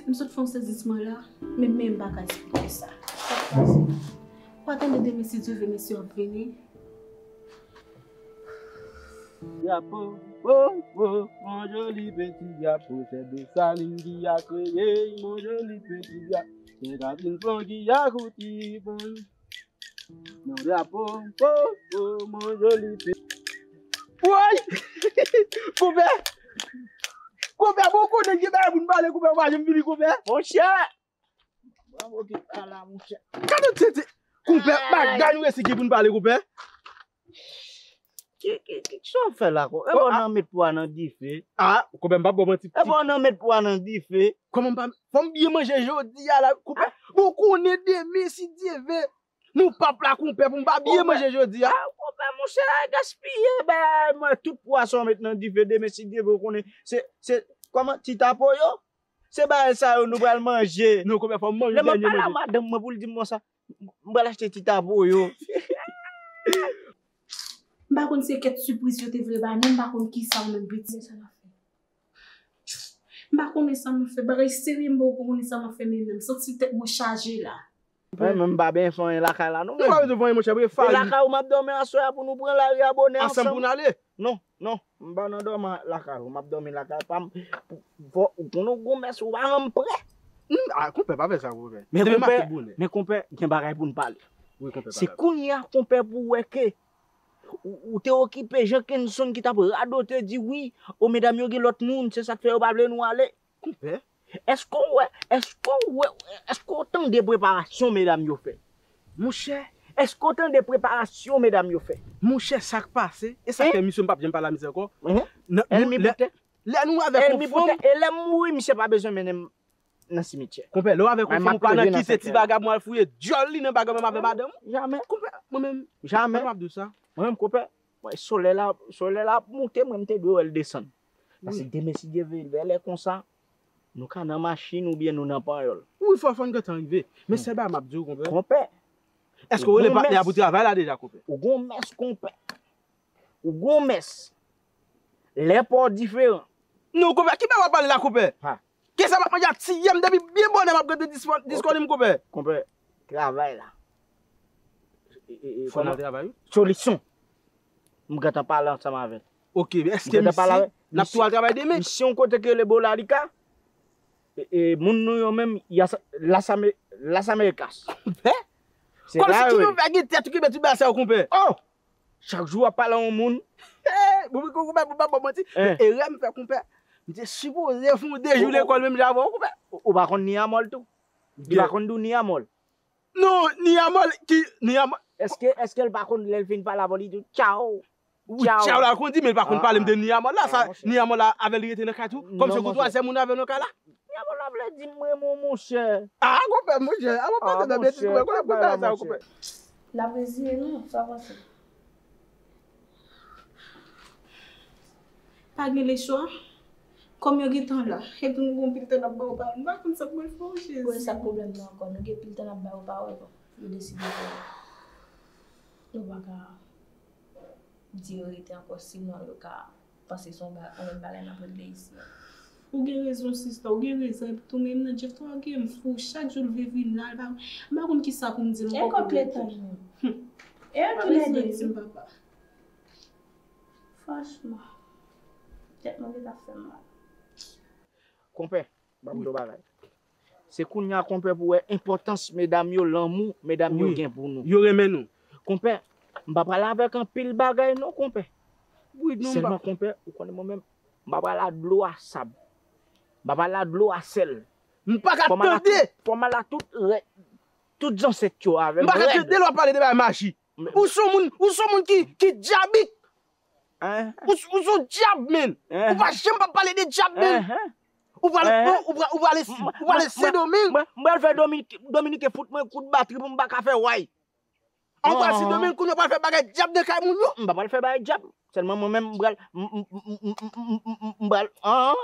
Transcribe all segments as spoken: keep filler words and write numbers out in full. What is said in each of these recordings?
M sot fè yon sezisman la, men men m pa ka esplike sa. Sa k pase? Ou pa tande demen si Dye vle mesye ap vini? Drapo, po, po, mon joli peti drapo, se Desalin ki a kreye, mon joli peti drapo, se Katlin Fon ki a kouti, bon. Mon drapo, po, po, mon joli peti. Woy! Konpè! Konpè, bon konnen gen bagay pou n pale, konpè, ou pa janm vini, konpè. Monchè! Bravo ki pa la, monchè. Gade tete. Konpè, bagay nou resi gen pou n pale, konpè. Ki, ki, ki, ki sa w ap fè la, ko? Epa w nan met pwa nan dife. Ah, konpè, m p ap ba w manti. Epa w nan met pwa nan dife. Kòman m pa, fò m byen manje jodi a la, konpè. Bon, konnen demen, si Dye vle, nou p ap la, konpè, pou m pa byen manje jodi a. Ah, konpè, monchè, gaspiye, bay mwen tout pwa sa w met nan dife, demen, si Dye vle, w konnen, se, se, kòman, ti tapo yo? Se bagay sa yo nou pral manje. Non, konpè, fò m manje dènye manje. Lè m ap pale a madanm mwen pou l di m konsa, m pral achte ti tapo yo. M pa konn se kèt sipriz yo te vle ba nou, m pa konn kisa ou menm piti. Sa n ap fè. M pa konnen sa m ap fè. Bagay serye m poko konnen sa m ap fè, men m santi tèt mwen chaje la. Mwen menm m pa byen fè anyen lakay la non. Ou pa bezwen fè anyen monchè, wi, e farin. Lakay ou m ap dòmi aswè a pou nou pran lari a bonè ansanm. Ansanm pou n ale. Non, non, m pa nan dòmi lakay ou, m ap dòmi lakay pa m. Fò ou konnen ou gon mès ou pa janm prè. Hmm, ah, konpè, pa fè sa, konpè. Men konpè, men konpè, gen bagay pou n pale. Wi, konpè, pale. Se kounye a, konpè, pou w wè ke ou, ou te okipe Jean Kenson ki t ap radote, di wi, o medam yo gen lòt moun, se sa k fè yo pa vle nou ale. Konpè. Èske w wè, èske w wè, èske w tande preparasyon medam yo fè? Monchè. Èske w tande preparasyon medam yo fè? Monchè, sa k pase? E sa k fè misye m p ap janm pale a misye ankò. Ènmi pou tè. Lè nou avèk yon fanm. Ènmi pou tè. E lè m mouri, misye pa bezwen mennen m nan simityè. Konpè, lè w avèk yon fanm, ou pa nan kite ti vagabon al fouye dyòl li nan bagay menm avè madanm ou. Jamè. Konpè, mwen menm. Jamè. Mwen m ap di w sa. Mwen menm, konpè. Mwen, solèy la, solèy la ap moute, mwen, m te dwe wè l desann. Paske demen, si Dye vle, vè lè konsa, nou ka nan machin oubyen nou nan panyòl. Wi, fò, fò n gentan rive. Men sèl bagay m ap di w, konpè. Konpè. Èske w rele patnè a pou travay la deja, konpè? Ou gon mès, konpè. Ou gon mès. Lè pa w diferan. Non, konpè, ki bagay w ap pale la, konpè? Kisa m ap manje a ti yè m depi byen bonè m ap gade diskò li m konpè. Konpè, travay la. Fò n al travay wi. Solisyon. M gentan pale ansanm avè l. Ok, men èske misye n ap tou al travay demen? Misye yon kote ki rele Bolalika. E, e, moun nou yo menm, Las Ame-, Las Americas. Konpè? Se la yo ye. Kòmsi ki nou fè gen tèt ou ki mèt tout bagay sa yo konpè? Oh! Chak jou w ap pale a yon moun. Bon, konpè, pou m pa ba w manti, erè m fè konpè. M te sipoze fè yon de jou lekòl menm jan avè w konpè. Ou pa konn Niyamòl tou? Li pa konn di w Niyamòl? Non, Niyamòl ki, Niyamòl. Èske, èske l pa konn lè l fin pale avè w li di w tchaw? Wi, tchaw la konn di, men l pa konn pale m de Niyamòl la. Sa, Niyamòl la avè l rete nan kay tou? Kòmsi ou gon twazyèm moun avè l nan kay la? Niyamòl la vle di m renmen w monchè. Ah, konpè, monchè, a w ap pase nan betiz konpè, konpè, konpè sa konpè. N ap reziye nou, sa panse. Pa gen lechwa. Kòm yo gentan la, epi nou gon pil tan n ap ba yo pawòl, m pa konn sa pou mwen fè w, Jezi. Ou wè sa k pwoblèm nan ankò, nou gen pil tan n ap ba yo pawòl, yo deside fè nou pa ka di yo rete ankò, sinon yo ka panse se yon ba-, yon lòt bagay n ap regle isi a. Ou gen rezon, sista, ou gen rezon. Epi tou, menm nan Jeff tou, ou gen m fou. Chak jou l vle vin la, l pa, m pa konn kisa pou m di l ankò. E kòk letan li menm? E yo ki lede li? Papa. Franchman, tèt mwen gentan fè m mal. Konpè, ban m di w bagay. Se kounye a, konpè, pou w wè enpòtans medam yo, lanmou medam yo gen pou nou. Yo renmen nou. Konpè, m pa pral avèk anpil bagay non, konpè. Sèlman, konpè, ou konnen mwen menm, m pa pral a dlo a sab. M pa pral a dlo a sèl. M pa ka tande. Fò m al a tout, fò m al a tout rè-, tout zansèt yo avè m. M pa ka tande lè w ap pale de bagay maji. Ou se yon moun, ou se yon moun ki, ki dyabik. Ou, ou se yon dyab, menn. Ou pa janm pa pale de dyab, menn. Ou pale, ou, ou pra-, ou prale, ou prale Sendomeng. Mwen, mwen, mwen pral fè Dominik, Dominiken fout mwen kout batri pou m pa ka fè way. An pral Sendomeng, kounye a w pral fè bagay dyab nan kay moun yo. M pa pral fè bagay dyab. Sèlman mwen menm, m pral, m, m, m, m, m, m, m, m pral, an,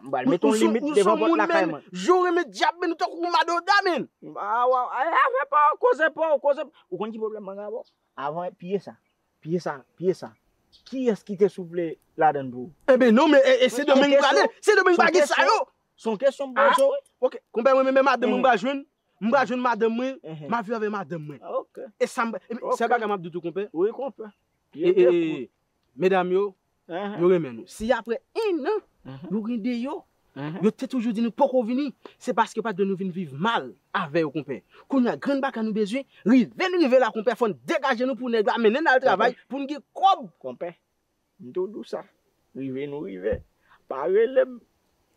m pral met yon limit devan pòt lakay mwen. Jou renmen dyab, menn, ou tankou madoda, menn. Ah, waw, afè pa w, koze pa w, koze. Ou konn ki pwoblèm mwen gen avè w? Avan, piye sa. Piye sa, piye sa. Kiyès ki te soufle ladann pou ou? Enben non, men e, e Sendomeng prale. Sendomeng pa gen sa yo. Se yon kesyon m poze w. Ok, konpè, mwen menm, madanm mwen, m pral jwenn, m pral jwenn madanm mwen, m ap viv avèk madanm mwen. E sa m, e, sèl bagay m ap di w tou, konpè. Wi, konpè. E, e, medam yo, yo renmen nou. Si apre en an, nou gen deyò, yo te toujou di nou poko vini, se paske yo pa t vle nou vin viv mal avè yo, konpè. Kounye a, grenn bagay nou bezwen, rive n rive la, konpè, fò n degaje nou pou nèg la mennen n al travay, pou n gen kòb. Konpè, m tou di w sa. Rive nou rive. Pa rele m.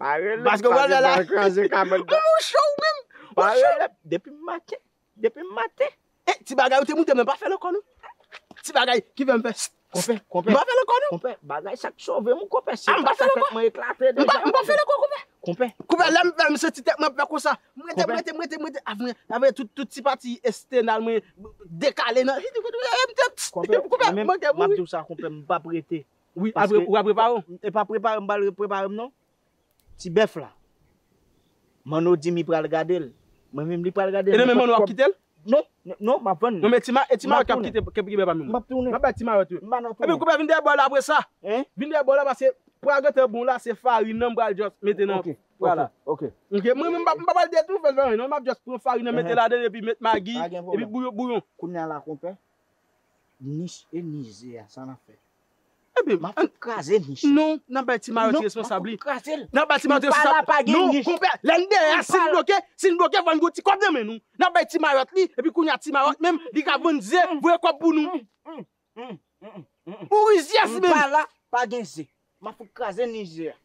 Pa rele m, paske w al fè la. Kraze kabrit la. Ou cho ou menm. Pa rele m. Depi maten. Depi maten. E, ti bagay ou te montre m nan, pa fè l ankò non. Ti bagay ki fè m fè. Konpè, konpè. M pa fè l ankò non. Konpè, bagay sa k sove m, konpè. Se pa sa tèt mwen eklate deja. M pa fè l ankò, konpè. Konpè. Konpè, lè m fè, m santi tèt mwen ap fè konsa. M rete, m rete, m rete, m rete. Apre, apre tout, tout ti pati estènal mwen dekale nan. Konpè, konpè, mwen te mouri. M ap di w sa, konpè, m p ap rete. Wi, apre, ou ap prepare w? E pa prepare, m pral prepare m non. Ti bèf la. Manno di m li pral gade l. Mwen menm li pral gade l. E nan men Manno w ap kite l? Non, non, non, m ap vann li. Non, men ti ma-, e ti mayòt k ap kite, k ap kite bèf la menm. M ap tounen. M ap bay ti mayòt wi. M pa nan tounen. Epi konpè vin dèyè bò la apre sa. Hein? Vin dèyè bò la paske pral gentan bon la, se farin nan m pral just mete nan pwa la. Ok, ok, ok. Ok, mwen menm m pa, m pa pral detoufe l farin non, m ap just pran farin nan mete ladan l epi met magi, epi bouyon, bouyon. Kounye a la, konpè, nich e nich ze a, sa n ap fè? Ebyen, m ap fout kraze nich la. Non, n ap bay ti mayòt responsab li. Non, m ap fout kraze l. N ap bay ti mayòt responsab. M pa la, pa gen nich. Non, konpè, lè n dèyè a, si n bloke, si n bloke, fò n gen yon ti kòb nan men nou. N ap bay ti mayòt li, epi kounye a ti mayòt menm, li ka vann ze, voye kòb pou nou. Ou rizyès menm. M pa la, pa gen ze. M ap fout kraze nich ze a.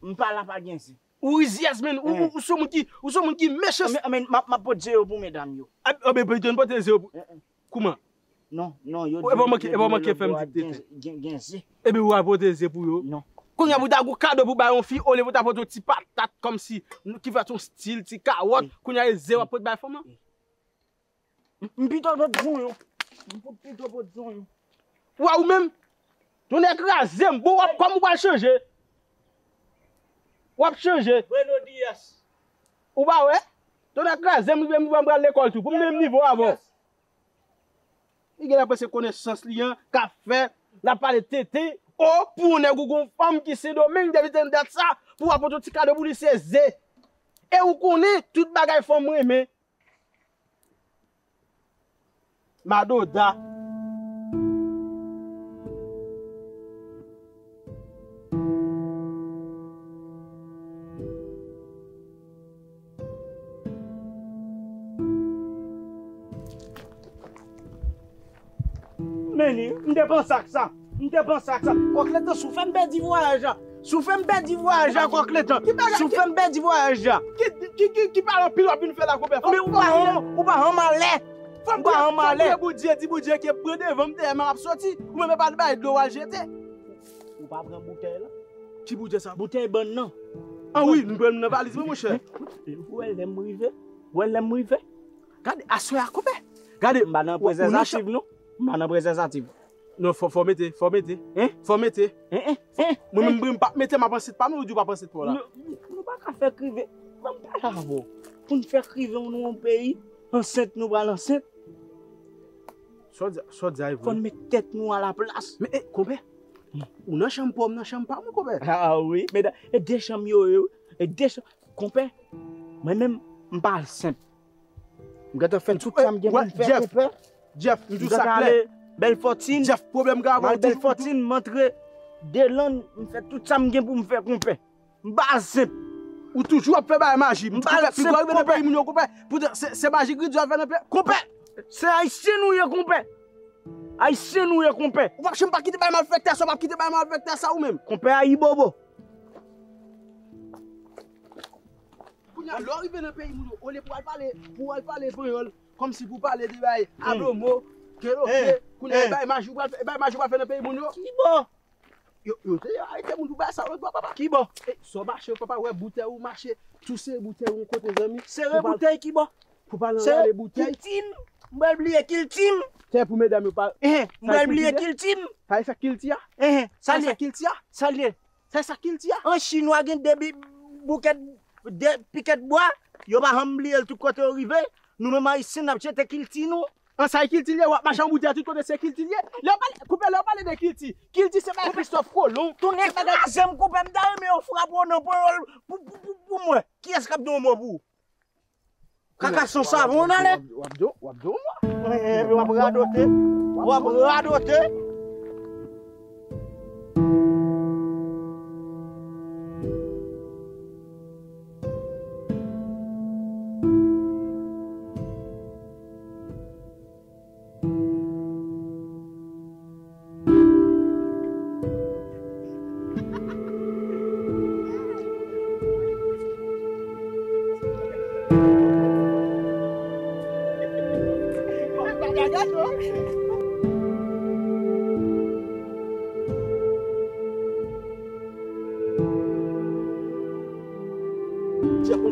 M pa la, pa gen ze. Ou rizyès menm, ou, ou, ou se yon moun ki, ou se yon moun ki mechan. Men, men, m ap, m ap pote ze yo pou medam yo. A, a, men, pote, pote ze yo pou. Kouman? Non, non, yo di, e pa manke, e pa manke fè m dikte. Gen, gen, gen ze. Ebyen, ou al pote ze pou yo. Non. Kounye a pou ta gon kado pou bay yon fi, olye pou ta pote yon ti patat kòmsi, ki fèt yon stil, ti kawòt, kounye a e ze w ap pote bay fanm nan. M, m pito pot zonyon. M pot, pito pot zonyon. Wa ou menm? Tonnè kraze m, bon, w ap, kòm ou pral chanje. W ap chanje. Bueno Dias. Ou pa wè? Tonnè kraze m, m, m pral lekòl tou, pou m menm nivo avè w. Li genlè panse konesans li an k ap fè l ap pale tenten. O, pou yon nèg ou gon fanm ki Sendomeng depi tann dat sa, pou w ap pote yon ti kado pou li se ze. E ou konnen tout bagay fanm renmen. Madoda. Men li, m te panse ak sa. M te panse ak sa. Kòk letan, si w fè m pèdi vwayaj la. Si w fè m pèdi vwayaj la, kòk letan. Si w fè m pèdi vwayaj la. Ki, ki, ki, ki pale anpil w ap vin fè la, konpè? Men ou pa janm, ou pa janm alè. Ou pa janm alè. Fò m priye Bondye, di Bondye ke pran devan m dèyè m ap soti. Ou menm e pa t bay dlo w al jete. Ou pa pran boutèy la? Ki boutèy sa? Boutèy bann nan. An wi, m pran nan valiz mwen, monchè. Ou wè lè m rive? Ou wè lè m rive? Gade, aswè a, konpè. Gade. M pa nan prezèzativ, non. M pa nan prezèzativ. Non, fò, fò mete, fò mete. Hein? Fò mete. Hein, hein, hein, mwen menm, mwen p ap mete, m ap ansent pa m, ou di w p ap ansent pa w la. Nou, nou pa ka fè k rive. Ban m pale avè w. Pou n fè k rive, nou yon peyi, ansent, nou pral ansent. Sa w di, sa w di a e vre. Fò n met tèt nou a la plas. Men, e, konpè, ou nan chanm pa w, m nan chanm pa mwen, konpè. A wi, medam, e de chanm yo ye, e de chanm, konpè, mwen menm, m pa al senp. M gentan fè tout sa m gen pou m fè, konpè. Jeff, m di w sa klè. Bèlfòtin. Jeff, pwoblèm m gen avè w, Bèlfòtin, m antre Delann, m fè tout sa m gen pou m fè, konpè. M pa al senp. Ou toujou ap fè bagay maji. M pa al senp, konpè. Pi gwo rive nan peyi moun yo, konpè. Poutan, se, se maji Gridyo ap fè nan peyi. Konpè, se Ayisyen nou ye, konpè. Ayisyen nou ye, konpè. Ou p ap janm pa kite bay malfektè sa, ou p ap kite bay malfektè sa ou menm. Konpè Ayibobo. Kounye a, lè w rive nan peyi moun yo, olye pou w al pale, pou w al pale panyòl, kòmsi pou w pale de bay Adomo, Keloke, kounye a, e bay maji w pral fè, e bay maji w pral fè nan peyi moun yo. Kibò? Yo, yo te arete moun pou bagay sa, lòt bò, papa. Kibò? E, sa w mache, papa, wè boutèy ou mache, tou sere boutèy ou yon kote, zanmi. Sere boutèy kibò? Pou pa nan rale boutèy. Kilti m? M pral bliye kilti m? Tè pou medam yo pa. Ehe, m pral bliye kilti m? Sa e sa kilti a? Ehe, sa li ye? Sa kilti a? Sa li ye? Sa e sa kilti a? An Chinwa gen de bi-, boukèt, de pikèt bwa, yo pa janm bliye l tout kote yo rive. Nou menm Ayisyen, n ap jete kilti nou. An sa e kilti l ye, w ap mache an boudya tout kote, se kilti l ye. Lè w pale, koupe, lè w pale de kilti, kilti se bagay Kristòf Kolon. Tounen kraze m, koupe m, ta renmen yo frape w nan ponyòl pou, pou, pou, pou mwen. Kiyès k ap di yon mo pou ou? Kaka san savon nan lè. W ap di, w ap di yon mo. Epi w ap radote. W ap radote.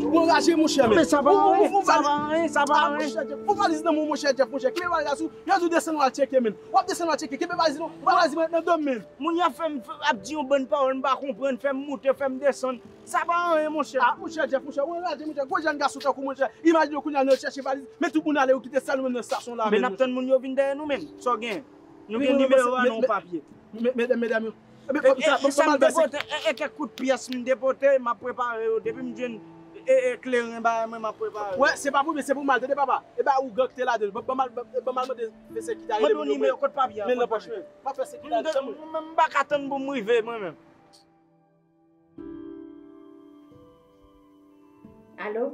Ou anraje, monchè, men. Men sa pa anyen, sa pa anyen, sa pa anyen. Monchè Jeff, ou valiz nan men w, monchè Jeff, monchè. Kle valiz la sou, yo di w desann w al tcheke, men. W ap desann w al tcheke, kenbe valiz non, valiz mwen nan do m, men. Moun y ap fè m, ap di yon bann pawòl, m pa konprann, fè m moute, fè m desann. Sa pa anyen, monchè. Ah, monchè Jeff, monchè, ou anraje, monchè. Gwo jèn gason tankou w, monchè. Imajine w kounye a, nou al chèche valiz, men tout moun ale, ou kite sèl nou menm nan stasyon la, men. Men n ap tann moun yo vin dèyè nou, men. Sa w gen? Nou gen nimewo a non, w pa pye. Medam, medam yo. E, e, e, sa m depote, e, e kèk kout pyès m depote, m ap prepare yo. Depi m jwenn, e, e, kleren bagay mwen, m ap prepare yo. Wè, se pa pou mwen, se pou m al, tande papa. E ba ou gang ki te ladan l. Ban, ban m al, ban, ban m al mande fè sekirite a rele m. Mande yon nimewo, kot papye a, men nan pòch mwen. M ap fè sekirite a. M, m, m pa ka tann pou m rive, mwen menm. Alo?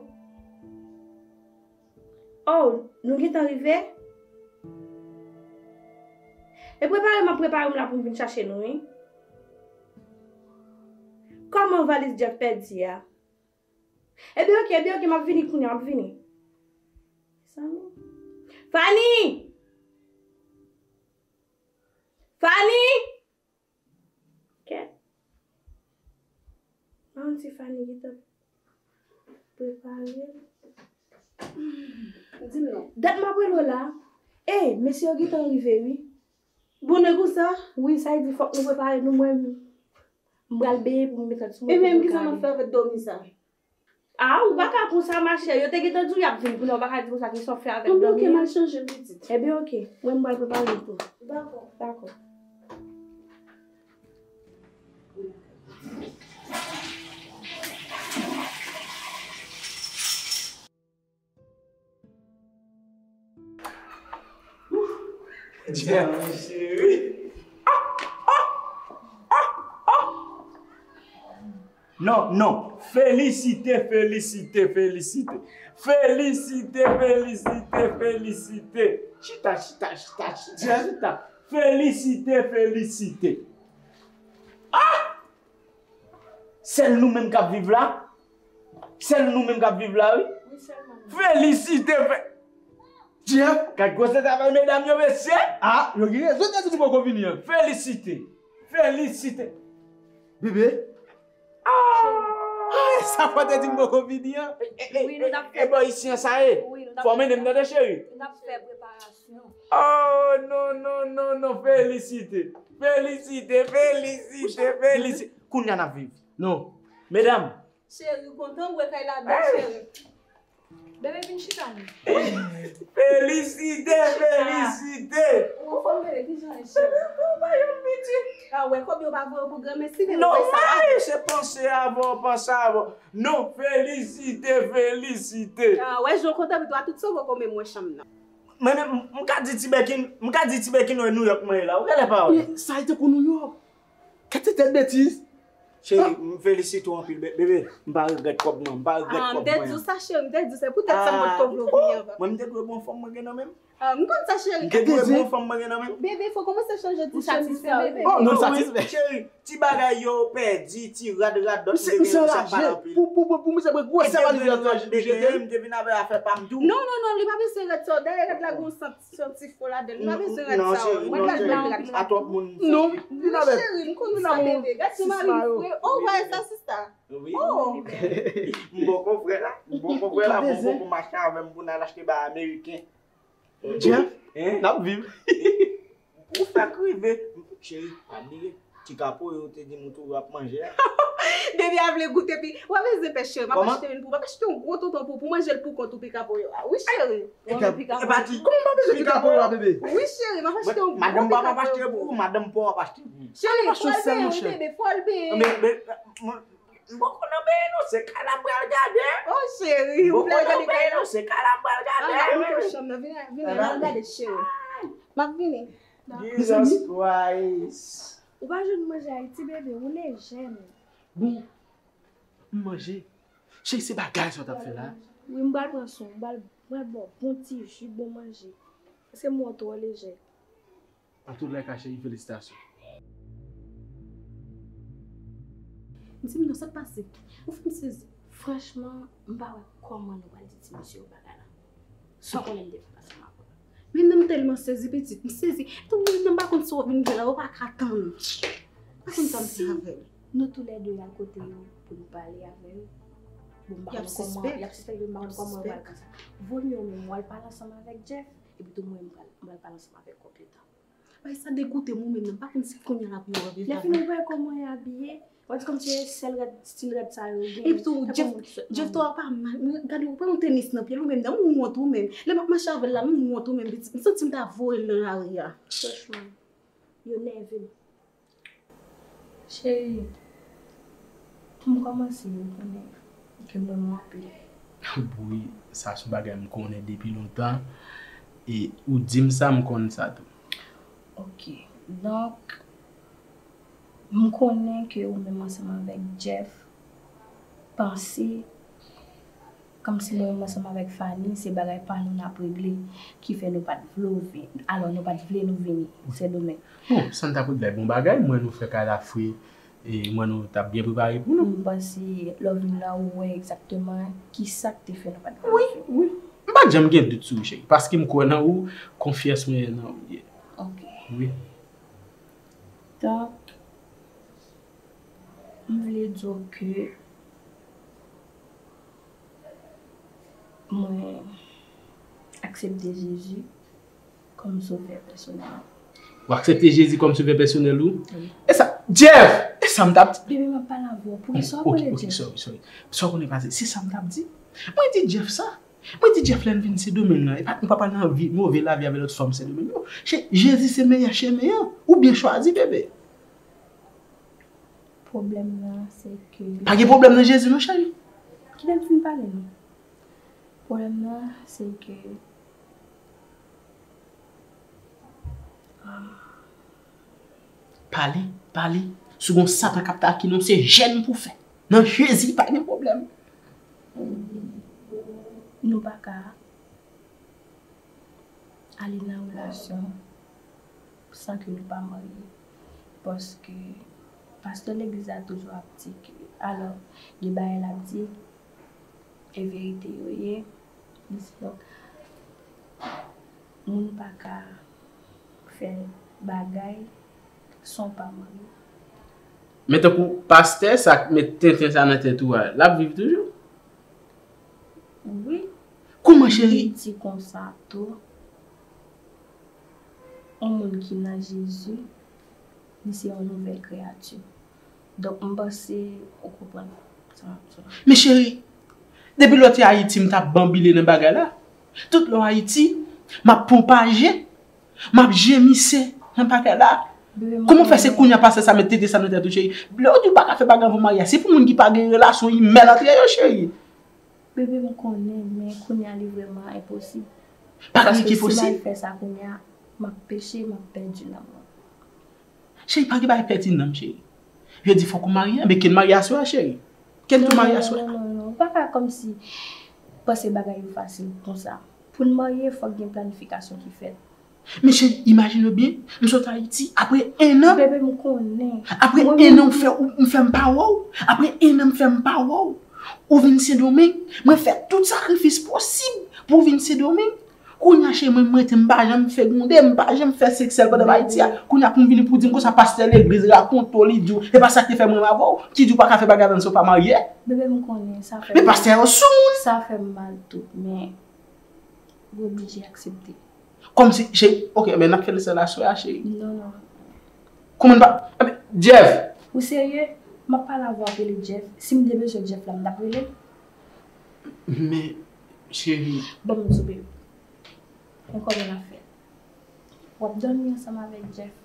Oh, nou gentan rive? E prepare m ap prepare m la pou m vin chache nou, wi. Kòman valiz Jeff pèdi a? Ebyen, oke, ebyen, oke, m ap vini kounye a, m ap vini. Fanny! Fanny! Kèt. Pa konn si Fanny gentan prepare l. Di m non. Dat m ap rele w la. Ey, mesye yo gentan rive, wi. Bonè konsa? Wi, sa vle di fòk nou prepare nou, mwen, m pral benyen pou m met sou mwen. E menm, kisa m ap fè avèk dòmi sa? Ah, ou pa ka konsa, machè. Yo te gentan di w y ap vin kounye a, ou pa ka di konsa, kisa w fè avèk dòmi a? Bon, oke, m al chanje m pitit. Ebyen, oke. Mwen, m pral prepare m tou. Dakò. Dakò. Jeff, cheri. Non, non. Felisite, felisite, felisite. Felisite, felisite, felisite. Chita, chita, chita, chita, chita. Felisite, felisite. Ah! Sèl nou menm k ap viv la? Sèl nou menm k ap viv la, wi. Wi, sèlman nou. Felisite, fe-, Jeff, gad gwosè travay medam yo, mesye. Ah, yo gen rezon, te di nou poko vini an. Felisite. Felisite. Bebe. Ah! Ah, sa fò te di m poko vini an. E, e, e, wi, nou t ap fè, e bò isi an sa ye. Wi, nou t ap fè. Fò mennen m tande, cheri. Nou t ap fè preparasyon. Oh, non, non, non, non, felisite. Felisite, felisite, felisite. Kounye a n ap viv. Non. Medam. Cheri, kontan wè kay la bèl, cheri. Bebe, vin chita non. Felisite, felisite. Ou anfòm, bebe, kijan e, cheri? Bebe, ou pa yon pitit. Ah, wè, kòb yo pa voye pou granmesi, bebe. Non, wè sa, wè, se panse avan, panse avan. Non, felisite, felisite. Ah, wè, jan w kontan, pito a tout sove w kòm mwen chanm nan. Mwen menm, m, m ka di Ti Bèkin, m ka di Ti Bèkin wè Nouyòk mwen ye la. Ou genlè pa wè. Men sa e tankou Nouyòk. Kèt se tèt betiz. Cheri, m felisite w anpil, be-, bebe. M pa regrèt kòb non, m pa regrèt kòb mwen an. Ah, m te di w sa, cheri, m te di w se poutèt sa mwen t tou vle w vini anvan. Mwen, m te dwe bon fanm mwen gen nan men m. Ah, m konn sa, cheri. M te dwe bon fanm mwen gen nan men m. Bebe, fò w kòmanse chanje ti chapitre sa, bebe. Oh, non, satisfè. Cheri, ti bagay yo pèdi, ti rad radòt, m te gen yon sèl pal anpil. Pou, pou, pou, pou misye pran gwosè valiz la, tou jete. M te vin avè afè pa m tou. Non, non, non, li pa bezwen rad sa, dèyè rad la gon sant. Se yon ti fo ladan l. Li pa bezwen rad sa, wi. Mwen pa bezwen rad sa. A twòp moun. Non, vin avè. Cheri, m konn sa, bebe. Gad jan mari m fre. Oh, w wè sa, sista? Wi. Oh. M poko frè la. M poko frè la. Bon, poko mache avè m pou n al achte bagay ameriken. Jeff, n ap viv. Ou fèk rive. Cheri, pa bliye. Ti kapo yo te di nou toujou ap manje a. Bebe a vle goute pi. W ap bezwen pè cheri, m ap achte youn pou ou. M ap achte yon gwo tonton pou ou, pou manje l pou kont ou, pika poyo a. Wi, cheri. Kòman m pa bezwen pika poyo a, bebe? Wi, cheri, m ap achte yon gwo pika poyo pou ou. Madanm pa w ap achte pou ou, madanm pa w ap achte pou ou. Cheri, fò l benyen, wi, bebe, fò l benyen. M poko nan benyen non, se kay la m pral gade. Oh, cheri, ou vle gade kay la? Se kay la m pral gade. Al gade chanm nan, vini, vini, al gade, cheri. M ap vini. Jesus Christ. Ou pa jwenn manje Ayiti, bebe, ou lejè, men. Bon, m manje. Cheri, se bagay sa w t ap fè la? Wi, m pral pran swen w, m pral, m pral ba w bon ti ji, bon manje. Paske m wè w twò lejè. An tout lè ka, cheri, felisitasyon. M di m non, sa k pase? Ou fè m sezi. Franchman, m pa wè kòman nou pral di ti mesye yo bagay la. San konnen m te fè ansanm avè w. Men m tèlman sezi, pitit, m sezi. Tou, men m pa konn si w ap vin fè la, ou pa ka tann. Pa konn sa m fè avè l. Nou toulède y al kote yo pou nou pale avè yo. Bon, m pa konn kòman, y ap sispèk, men m pa konn kòman yo pral fè sa. Vomye w menm, w al pale ansanm avèk Jeff, epi tou mwen, m pral, m pral pale ansanm avèk Kòk Leta. Bagay sa degoute m, ou menm nan, m pa konn si kounye a la pou yo wè. Lè fini, ou wè kòman y abiye? Ou di kòmsi se sèl rad, stil rad sa yo gen. Epi tou, Jeff, Jeff tou pa mal. Men gade, ou pa yon tenis nan pye l, ou menm nan, m wont ou menm. Lè m ap mache avè l la, m wont ou menm, pitit. M santi m ta voye l nan lari a. Franchman, yo nève m. Cheri, pou m kòmanse, ou konnen ke m renmen w anpil. Wi, sa se yon bagay m konnen depi lontan. E ou di m sa, m konn sa tou. Ok. Donk, m konnen ke ou menm ansanm avèk Jeff panse kòmsi mwen menm ansanm avèk Fanny, se bagay pa nou n ap regle, ki fè nou pa t vle w vin-, alò, nou pa t vle nou vini Sendomeng. Bon, sa n t ap regle a, bon bagay, m wè nou fè kay la fre, e m wè nou t ap byen prepare pou nou. M panse lè w vin la, ou wè egzakteman ki sa k te fè nou pa t vle w vini. Wi, wi. M pa t janm gen dout sou ou, cheri, paske m kwè nan ou, konfyans mwen nan ou ye. Ok. Wi. Donk, m vle di w ke mwen aksepte Jezi kòm sovè pèsonèl. Ou aksepte Jezi kòm sovè pèsonèl ou? Wi. E sa, Jeff! E sa m t ap di. Bebe, m ap pale avè w. Poukisa w ap rele Jeff? Ok, ok, sorry, sorry. Sa w konnen pase, se sa m t ap di. Mwen di Jeff sa. Mwen di Jeff lè n vin Sendomeng nan, e pa, nou pa pral nan vi, move lavi avè lòt fanm Sendomeng yo. Che-, Jezi se meyè chemen an. Ou byen chwazi, bebe. Pwoblèm nan, se ke... Pa gen pwoblèm nan Jezi non, cheri. Kite m fin pale non. Pwoblèm nan, se ke, ah, Pale, pale. Si w gon Satan k ap takine w, se jèn pou w fè. Nan Jezi, pa gen pwoblèm. Nou pa ka ale nan relasyon san ke nou pa marye. Paske pastè legliz la toujou ap di ke, alò, gen bagay l ap di, e verite yo ye. Li di, donk, moun pa ka fè bagay san w pa marye. Men tankou pastè sa k met tenten sa nan tèt ou a, l ap viv toujou? Wi. Kòman, cheri? Li di konsa tou, yon moun ki nan Jezi, li se yon nouvèl kreyati. Donk, m panse ou konprann sa m ap di w la. Men cheri, depi lè w te Ayiti, m t ap banbile nan bagay la. Tout lè w Ayiti, m ap pwopaje, m ap jemise nan bagay la. Kòman w fè se kounye a pastè sa met tenten sa nan tèt ou, cheri? Lè w di w pa ka fè bagay anvan w marye a, se pou moun ki pa gen relasyon imèn antre yo, cheri. Bebe, m konnen, men kounye a li vrèman enposib. Pa gen ki posib. Paske si m al fè sa kounye a, m ap peche, m ap pèdi nanm mwen. Cheri, pa gen bagay pèdi nanm, cheri. Yo di fòk ou marye, enben kenn marye aswè a, cheri. Kenn tou marye aswè a. Non, non, non, non. Ou pa ka kòmsi panse bagay yo fasil konsa. Pou n marye, fòk gen planifikasyon ki fèt. Men cheri, imajine w byen, m sot Ayiti, apre en an. Bebe, m konnen. Apre en an, ou fè, ou, m fè m pa wè w. Apre en an, m fè m pa wè w. Ou vin Sendomeng, mwen fè tout sakrifis posib pou w vin Sendomeng. Kounye a, cheri, mwen, mwen rete, m pa janm fegonde, m pa janm fè seksèl pandan m Ayiti a. Kounye a, pou m vini pou w di m konsa, pastè legliz rakonte w, li di w, e pa sa k te fè mwen avè w, ki di w pa ka fè bagay avè m si w pa marye. Bebe, m konnen, sa fè m mal. Men pastè yo sou moun. Sa fè m mal tou, men ou oblije aksepte. Kòmsi, cheri, ok, men n ap fè l sèl aswè a, cheri. Non, non. Kòman n pa, enben, Jeff! Ou serye? M ap pale avè w, w ap rele Jeff. Si m te bezwen Jeff la, m t ap rele l. Men, cheri. Ban m di w, baby. Men kòman n ap fè? W ap dòmi ansanm avèk Jeff.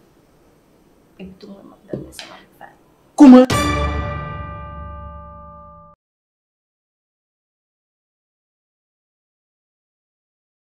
Epi tou mwen, m ap dòmi ansanm avèk Fayou. Kouman?